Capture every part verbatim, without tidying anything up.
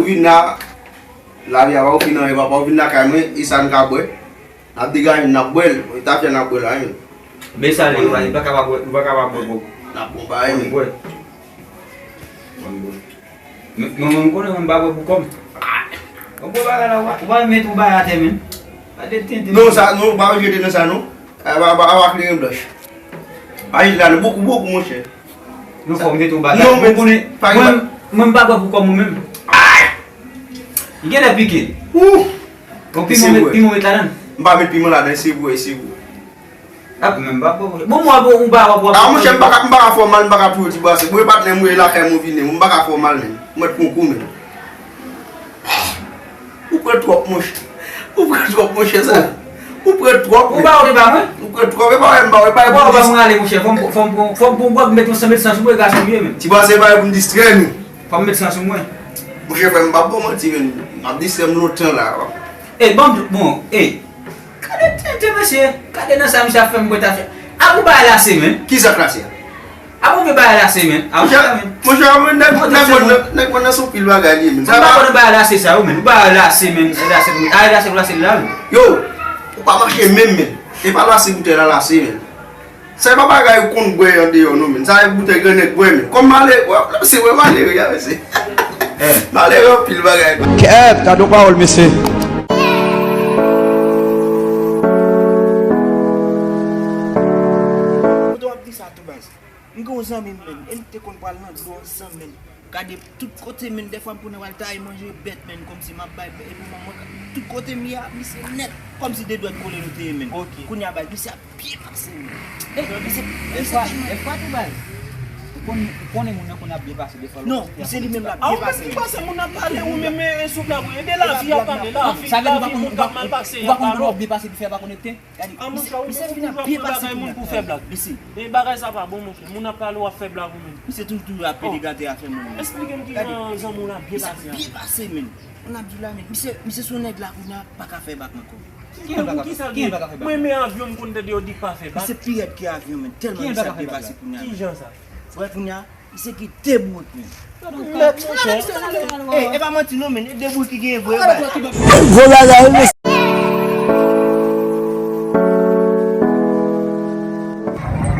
Ou vin la, lavi a pa ou fin anyen, papa, ou vin lakay mwen, e sa n ka bwè? N ap degaje, n ap bwè l, e tafya n ap bwè la, wi. Men sa, li, nou pa, li pa kapab bwè, nou pa kapab bwè, bwè. N ap bon bagay, wi. Bwè. Mwen, mwen, mwen konnen mwen pa bwè pou kò m. Yon bon bagay la, ou pa, ou pa met yon bagay atè, men. Pa de tenten. Non, sa, non, pa jete nan sa, non. A, a, a, a kleren blanch. Pa jete la, non, bokou, bokou, monchè. Non, fò m met yon bagay. Non, men, mwen, mwen, m pa bwè pou kò m, mwen menm. Li genlè pike. Ou! Bon, piman, piman met ladan. M pa met piman ladan, se vre, se vre. Ap menm pa bon. Bon, mwen, bon, ou pa, ou pa, ah, monchè, m pa ka, m pa ka fè w mal, m pa ka touye w ti bwase. Mwen, patnè m, mwen lakay mwen vini, m pa ka fè w mal, menm. Mwen pran kou, menm. Ou pran twòp, monchè. Ou pran twòp, monchè, sa. Ou pran twòp, menm. Ou pa wè pa mwen? Ou pran twòp, e pa wè, m pa wè, pa wè. Ou pa wè mwen ale, monchè. Fò m, fò m, fò m pran yon gwòg, m met yon san, met san sou mwen, gason m ye, menm. Ti bwase, e pa wè pou m distrè nou. Fò m met san sou mwen. Monchè, frè m, m pa ba w manti, menm. M ap distrè m lontan la. E, bon, bon, e. Gade tenten, mesye. Gade nan sa misye ap fè m bwè tafya. Ap ou bagay lase, menm. Ki sa k lase a? Ap ou vye bagay lase, menm. Ap ou bagay, menm. Monchè, monchè, mwen, nèg, nèg mwen nan, nèg mwen nan se yon pil bagay li ye, menm. Ou pa konnen bagay lase sa yo, menm. Ou bagay lase, menm. Lase, lase, lase, lase la, menm. Yo, ou pa mache menm, menm. E pa lase boutèy la lase, menm. Sa e pa bagay ou konn bwè andeyò non, menm. Sa e boutèy grannèg bwè, menm. Kòm malere, wè, se wè malere a, mesye. Malere anpil bagay. Kèt, gade yon pawòl, mesye. Kote w ap di sa tou, baz? M gen yon zanmi m, menm. E li te konn pral nan dlo ansanm, menm. Gade tout kote, menm, dèfwa m konnen w al taye manje bèt, menm, kòmsi m ap bay bèt, epi manman, tout kote m ye a, misye nèt, kòmsi de dwèt kole nou te ye, menm. Ok. Kounye a, bay, misye ap byen pase, menm. Eh, misye, misye dèfwa, tèlman dèfwa tou, bay. Ou konn, ou konnen moun nan konn ap byen pase, dèfwa. Non, se li menm l ap byen pase. Ah, ou menm ki pase, moun ap pale, ou menm, eh, sou blag, ou ede lavi a pale, lavi, lavi moun k ap mal pase, y ap pale. Ou pa konn moun ap byen pase, li fè pa konekte? Gade, misye, misye vin ap byen pase kounye a. Pou fè blag. Mesye. E bagay sa pa bon, monchè. Moun ap pale, w ap fè blag ou menm. Misye toujou, toujou ap pede gate afè moun. Eksplike m kijan zanmi w la byen pase a. Misye ap byen pase, menm. Moun ap di la, menm. Misye, misye se yon nèg la kounye a, pa ka fè bak ankò. Ki pou kisa l gen? Mwen, men avyon, m konn tande yo di k pa fè bak. Misye pi rèd ke avyon, menm. Tèlman misye ap byen pase kounye a. Kijan sa? Wè kounye a, misye ki debout, menm. Mèt, monchè. Eh, e pa manti non, men. E debout ki genyen vre, bay. Gwo bagay, wi, mesye.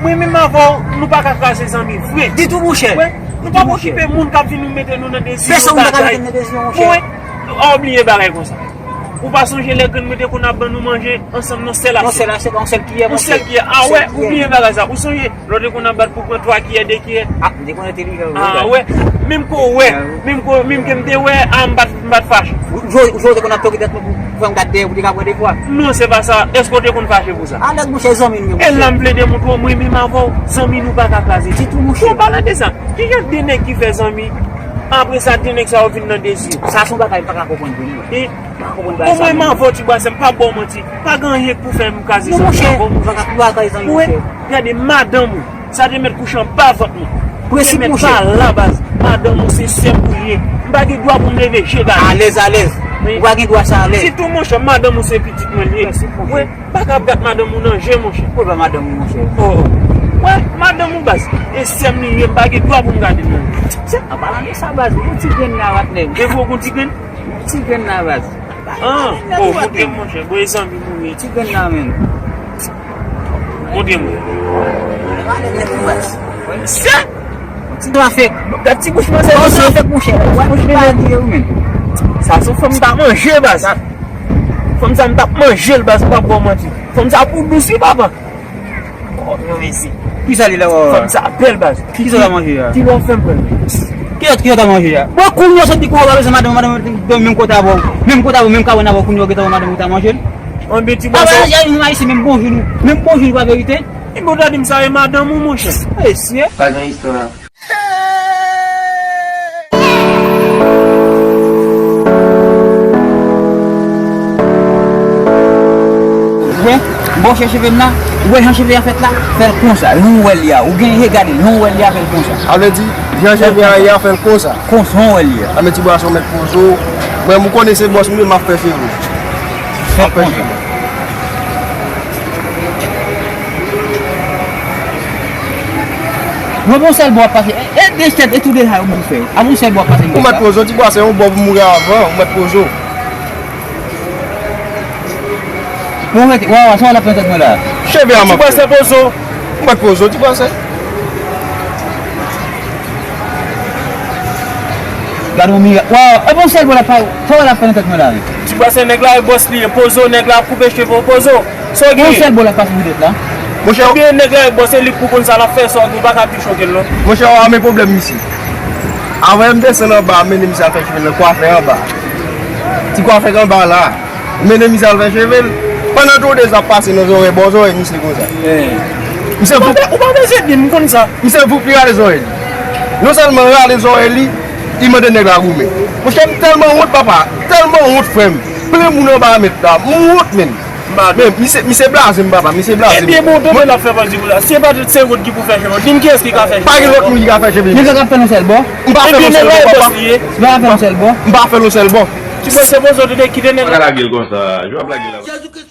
Mwen menm avè w, nou pa ka kraze zanmi vre. Ditou, monchè. Wè, nou pa okipe moun k ap vin nou mete nou nan dezi yon bagay. Pèsonn pa ka mete nan dezi, monchè. Bon, wè, ou bliye bagay konsa. Ou pa sonje lè grann mwen te konn ap ban nou manje ansanm nan sèl asyèt? Nan sèl asyèt, yon sèl kiyè, monchè. Yon sèl kiyè. A wè, ou bliye bagay sa. Ou sonje? Lè w te konn ap bat pou pran twa kiyè, de kiyè. Ah, m te konn entelijan, wi. Ah, wè. Menm ke w wè. Menm ke, menm ke m te wè, ah, m pa t, m pa t fache. Jou, jou w te konn ap toke tèt mwen pou, pou fè m gade dèyè, pou te ka pran de fwa. Non, se pa sa. Èske w te konn fache pou sa? A nèg, monchè, zanmi nou ye, monchè. E la m vle demontre w, mwen menm avè w, zanmi nou pa ka kraze. Ditou, monchè. Bon, palan de sa, kijan de nèg ki fè zanmi, apre sa, de nèg sa yo vin nan dezi? Sa se yon bagay m pa ka konprann vre, non. E Bon, mwen, m avè w, ti bwase, m p ap ba w manti. Pa gen anyen k pou fè m kraze zanmi avè w. Ou pa ka kraze zanmi, monchè. Gade, madanm ou, sa te mèt kouche anba vant mwen. Te mèt pa la, baz. Madanm ou se sè m ou ye. M pa gen dwa pou m leve je gade. Alèz, alèz. Ou pa gen dwa sa, alèz. Sitou, monchè, madanm ou se pitit mwen li ye. Mwen pa ka ap gad madanm ou nan je, monchè. Ou pa madanm ou, monchè. Oh. Wè, madanm ou, baz. E sè m li ye, m pa gen dwa pou m gade l nan je. An palan de sa, baz, yon ti grenn la, patnè. E vre, yon ti grenn? Ti grenn la, baz. Ah, oh, montre m, monchè. Bon, e zanmi m ou ye. Ti grenn la, menm. Montre m. Sa? Ti trafik. Gad ti bouch manzè, monchè. Trafik, monchè. Wè, bouch pa di yo, menm. Sa se fanm ta manje, baz. Fanm sa m t ap manje l, baz, m p ap ba w manti. Fanm sa pou dous, wi, papa. Oh, yo, mesi. Kisa li la, wè, wè? Fanm sa bèl, baz. Kisa w ta manje a? Ki lè w fè m pran? Ki lè, ki lè w ta manje a? Bon, kounye a w sot di kou w pa bezwen madanm, madanm w dòmi menm kote avè w. Menm kote avè w, menm kabann avè w, kounye a w gentan wè madanm ou ta manje l. Anben ti bòsò. Papa, y a yon ayisyen, menm bonjou nou. Menm bonjou nou pa verite. Epi w ta di m sa e madanm ou, monchè. Mesye. Pa gen istwa. Bon, bon, Ou chèche cheve m la, ou wè jan cheve a fèt la, fè l konsa. Jan w wè l ye a, ou gen je gade l, jan w wè l ye a, fè l konsa. Sa vle di, jan cheve a ye a, fè l konsa. Konsa, jan w wè l ye a. Sa vle di, bwason mèt poze w. Mwen, m konnen se bòs mwen, m ap fè cheve. Fè l konsa. Mwen bon sèl bò ap pase. E de tèt, e tou de sa yo moun fè. A bon sèl bò ap pase. Ou mèt poze w, ti bwa, se yon bò pou mouri avan, ou mèt poze w. Bon, rete. Wa, wa, sa w la fè tèt mwen la. Cheve a, ti bwa, se poze w. Ou mèt poze w, ti bwa, se. Gade yon mirak. Wa, e bon sèl bò la pa, sa w la fè nan tèt mwen la, wi. Ti bwa, se nèg la, e bòs li ye. Poze w, nèg la ap koupe cheve w, poze w. Sa w gen? Yon sèl bò l ap pase pou tèt la. Monchè, ebyen, nèg la e bòs, se li k pou konn sa l ap fè, sa w gen, ou pa ka pi choke l, non. Monchè, w a men pwoblèm misye. Avan m desann anba, m mennen misye al fè cheve l nan kwafè anba. Ti kwafè k anba la. M mennen misye al fè cheve l. Pandan tou de sa ap pase nan zòrèy, bò zòrèy misye konsa. Misye voup. Ou pa bezwen di m, m konn sa. Misye voup li rale zòrèy li. Non sèlman rale zòrèy li, li mande nèg la goumen. Monchè, m tèlman wont, papa. Tèlman wont, frè m. Plen moun anba mèt la. M wont, menn. Men, misye, misye blaze m, papa, misye blaze m. Ebyen, bon, tonbe l ap fè bandi pou la. Se pa tout se wout ki pou fè cheve. Di m kiyès ki ka fè cheve. Pa gen lòt moun ki ka fè cheve. Nèg la ap fè l yon sèl bò. M pa fè l yon sèl bò, papa. M pa fè l yon sèl bò. M pa fè l yon sèl bò. Ti bò, se poze w te kite nèg la. Pa ka lage l konsa. Jan w ap lage l la. Jezikri,